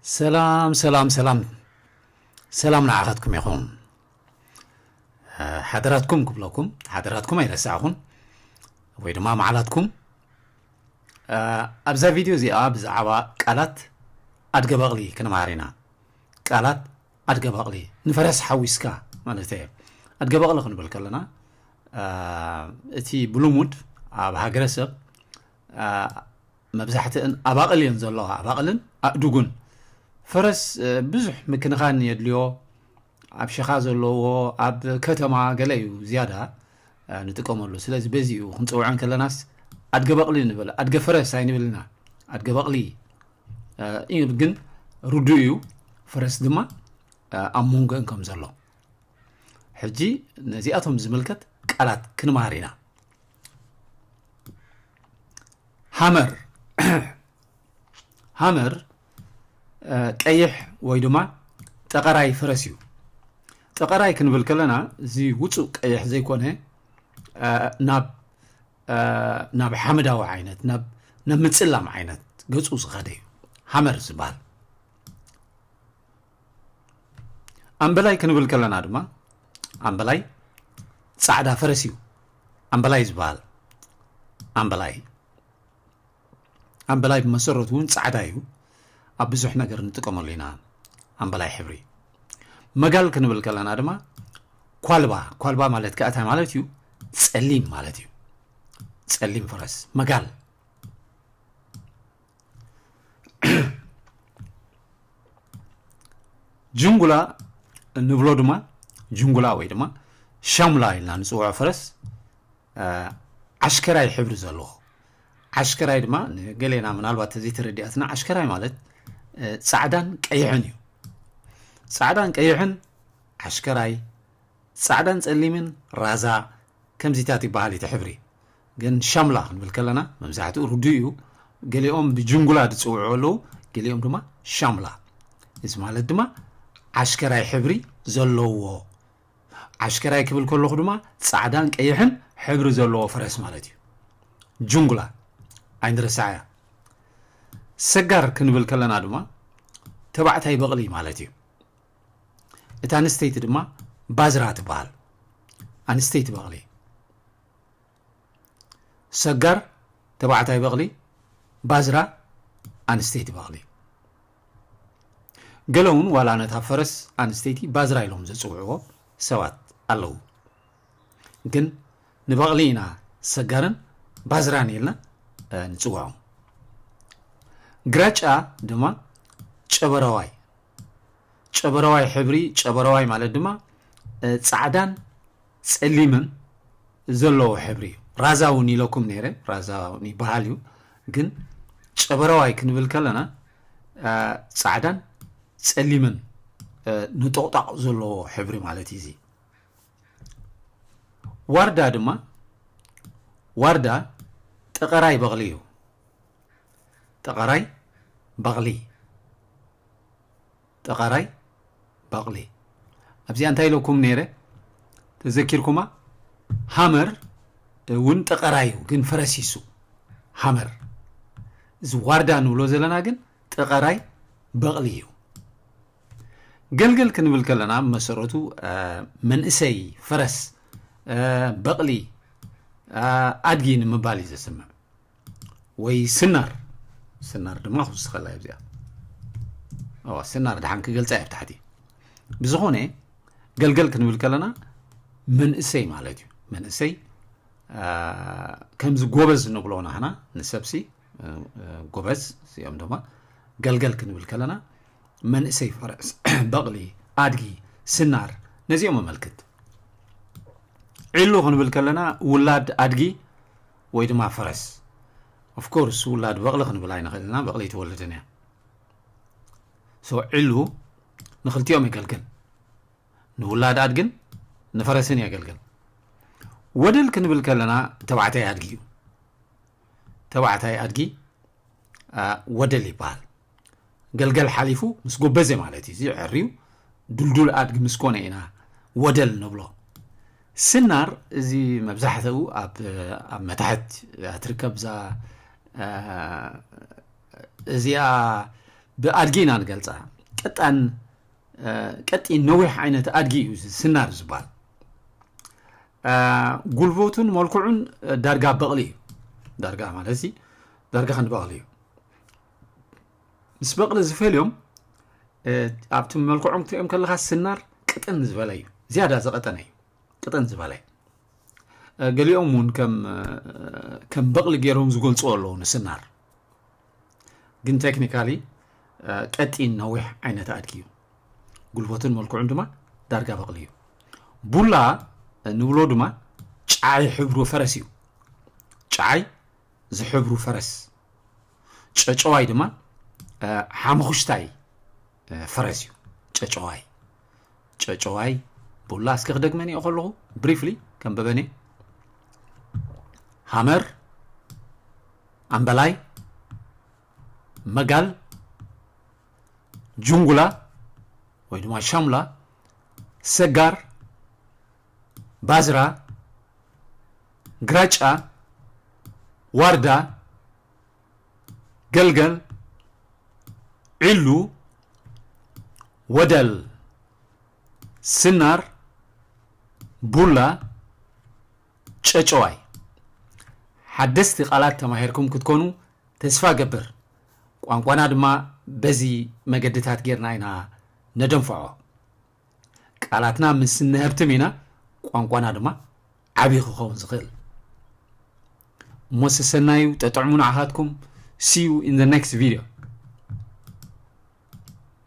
ሰላም ሰላም ሰላም ሰላም ንዓኻትኩም ይኹን። ሓደራትኩም ክብለኩም፣ ሓደራትኩም ኣይረሳዕኹን ወይ ድማ መዓላትኩም። ኣብዛ ቪድዮ እዚኣ ብዛዕባ ቃላት ኣድገ በቕሊ ክንመሃር ኢና። ቃላት ኣድገ በቕሊ ንፈረስ ሓዊስካ ማለት እየ። ኣድገ በቕሊ ክንብል ከለና እቲ ብልሙድ ኣብ ሃገረሰብ መብዛሕትእን ኣባቕል እየን ዘለዋ፣ ኣባቕልን ኣእዱጉን። ፈረስ ብዙሕ ምክንኻን የድልዮ። ኣብ ሸኻ ዘለዎ፣ ኣብ ከተማ ገለ እዩ ዝያዳ ንጥቀመሉ። ስለዚ በዚ እዩ ክንፅውዐን ከለናስ ኣድገ በቕሊ ንብል፣ ኣድገ ፈረስ ኣይንብልና። ኣድገ በቕሊ ግን ርዱእ እዩ፣ ፈረስ ድማ ኣብ መንጎእን ከም ዘሎ። ሕጂ ነዚኣቶም ዝምልከት ቃላት ክንመሃር ኢና። ሃመር። ሃመር ቀይሕ ወይ ድማ ጠቐራይ ፈረስ እዩ። ጠቐራይ ክንብል ከለና እዚ ውፁእ ቀይሕ ዘይኮነ ናብ ናብ ሓመዳዊ ዓይነት ናብ ናብ ምፅላም ዓይነት ገፁ ዝኸደ እዩ ሃመር ዝበሃል። ኣምበላይ ክንብል ከለና ድማ ኣምበላይ ፃዕዳ ፈረስ እዩ ኣምበላይ ዝበሃል። ኣምበላይ ኣምበላይ ብመሰረቱ እውን ፃዕዳ እዩ። ኣብ ብዙሕ ነገር ንጥቀመሉ ኢና ኣምበላይ ሕብሪ። መጋል ክንብል ከለና ድማ ኳልባ፣ ኳልባ ማለት ከኣ እንታይ ማለት እዩ? ፀሊም ማለት እዩ። ፀሊም ፈረስ መጋል። ጅንጉላ እንብሎ ድማ ጅንጉላ ወይ ድማ ሻምላ ኢልና ንፅውዖ ፈረስ ዓሽከራይ ሕብሪ ዘለዎ። ዓሽከራይ ድማ ንገሌና ምናልባት ተዘይተረዲኣትና ዓሽከራይ ማለት ፃዕዳን ቀይሕን እዩ። ፃዕዳን ቀይሕን ዓሽከራይ፣ ፃዕዳን ፀሊምን ራዛ፣ ከምዚታት ይበሃል እቲ ሕብሪ። ግን ሻምላ ክንብል ከለና መብዛሕትኡ ርዱእ እዩ። ገሊኦም ብጅንጉላ ዝፅውዑ ኣለዉ፣ ገሊኦም ድማ ሻምላ። እዚ ማለት ድማ ዓሽከራይ ሕብሪ ዘለዎ። ዓሽከራይ ክብል ከለኹ ድማ ፃዕዳን ቀይሕን ሕብሪ ዘለዎ ፈረስ ማለት እዩ። ጅንጉላ ኣይንረሳዕያ። ሰጋር ክንብል ከለና ድማ ተባዕታይ በቕሊ ማለት እዩ። እታ ኣንስተይቲ ድማ ባዝራ ትበሃል። ኣንስተይቲ በቕሊ። ሰጋር ተባዕታይ በቕሊ፣ ባዝራ ኣንስተይቲ በቕሊ። ገለ እውን ዋላ ነታ ፈረስ ኣንስተይቲ ባዝራ ኢሎም ዘፅውዕዎ ሰባት ኣለዉ። ግን ንበቕሊ ኢና ሰጋርን ባዝራን ኢልና ንፅውዖም። ግራጫ ድማ ጨበረዋይ። ጨበረዋይ ሕብሪ፣ ጨበረዋይ ማለት ድማ ፃዕዳን ፀሊምን ዘለዎ ሕብሪ እዩ። ራዛ እውን ኢለኩም ነይረ፣ ራዛ እውን ይበሃል እዩ። ግን ጨበረዋይ ክንብል ከለና ፃዕዳን ፀሊምን ንጦቕጣቕ ዘለዎ ሕብሪ ማለት እዩ። እዚ ዋርዳ ድማ ዋርዳ ጠቐራይ በቕሊ እዩ። ጠቐራይ በቕሊ፣ ጠቐራይ በቕሊ። ኣብዚኣ እንታይ ኢለኩም ነይረ? ተዘኪርኩማ? ሃመር እውን ጠቐራይ እዩ፣ ግን ፈረሲሱ ሃመር። እዚ ዋርዳ ንብሎ ዘለና ግን ጠቐራይ በቕሊ እዩ። ገልገል ክንብል ከለና ብመሰረቱ መንእሰይ፣ ፈረስ፣ በቕሊ፣ ኣድጊ ንምባል እዩ ዘስምዕ። ወይ ስናር፣ ስናር ድማ ክውስኸላ እዩ እዚኣ። ስናር ድሓን ክገልፃ እየ ኣብ ታሕቲ። ብዝኾነ ገልገል ክንብል ከለና መንእሰይ ማለት እዩ። መንእሰይ ከምዚ ጎበዝ ንብሎ ናህና ንሰብሲ ጎበዝ፣ እዚኦም ድማ ገልገል ክንብል ከለና መንእሰይ፣ ፈረስ፣ በቕሊ፣ ኣድጊ፣ ስናር፣ ነዚኦም የመልክት። ዒሉ ክንብል ከለና ውላድ ኣድጊ ወይ ድማ ፈረስ። ኦፍኮርስ ውላድ በቕሊ ክንብል ኣይንኽእልና፣ በቕሊ ኣይትወልድን እያ። ሶ ዒሉ ንኽልቲኦም የገልግል፣ ንውላድ ኣድግን ንፈረስን የገልግል። ወደል ክንብል ከለና ተባዕታይ ኣድጊ እዩ። ተባዕታይ ኣድጊ ወደል ይበሃል። ገልገል ሓሊፉ ምስ ጎበዘ ማለት እዩ። እዚ ዕርዩ ድልዱል ኣድጊ ምስ ኮነ ኢና ወደል ንብሎ። ስናር እዚ መብዛሕትኡ ኣብ ኣብ መታሕት እያ ትርከብ። እዛ እዚኣ ብኣድጊ ኢና ንገልፃ። ቀጣን ቀጢን ነዊሕ ዓይነት ኣድጊ እዩ ስናር ዝበሃል። ጉልበቱን መልክዑን ዳርጋ በቕሊ እዩ። ዳርጋ ማለት ሲ ዳርጋ ክንዲ በቕሊ እዩ። ምስ በቕሊ ዝፈልዮም ኣብቲ መልክዖም ክትሪኦም ከለካ ስናር ቅጥን ዝበለ እዩ። ዝያዳ ዝቐጠነ እዩ። ቅጥን ዝበለ። ገሊኦም እውን ከም በቕሊ ገይሮም ዝገልፅዎ ኣለዉ ንስናር። ግን ቴክኒካሊ ቀጢን ነዊሕ ዓይነት ኣድጊ እዩ። ጉልበቱን መልክዑን ድማ ዳርጋ በቕሊ እዩ። ቡላ ንብሎ ድማ ጫዒ ሕብሩ ፈረስ እዩ። ጫዓይ ዝሕብሩ ፈረስ። ጨጨዋይ ድማ ሓምኹሽታይ ፈረስ እዩ። ጨጨዋይ ጨጨዋይ ቡላ እስኪ ክደግመን እየ ከለኹ ብሪፍሊ ከም በበኔ ሃመር ኣምበላይ መጋል ጁንጉላ ወይ ድማ ሻምላ ሰጋር ባዝራ ግራጫ ዋርዳ ገልገል ዒሉ ወደል ስናር ቡላ ጨጨዋይ። ሓደስቲ ቃላት ተማሂርኩም ክትኮኑ ተስፋ ገብር። ቋንቋና ድማ በዚ መገድታት ጌርና ኢና ነደንፍዖ። ቃላትና ምስ ንሀብትም ኢና ቋንቋና ድማ ዓብዪ ክኸውን ዝኽእል። እሞ ሰሰናዩ ጠጥዕሙ ንዓኻትኩም። See you in the next video.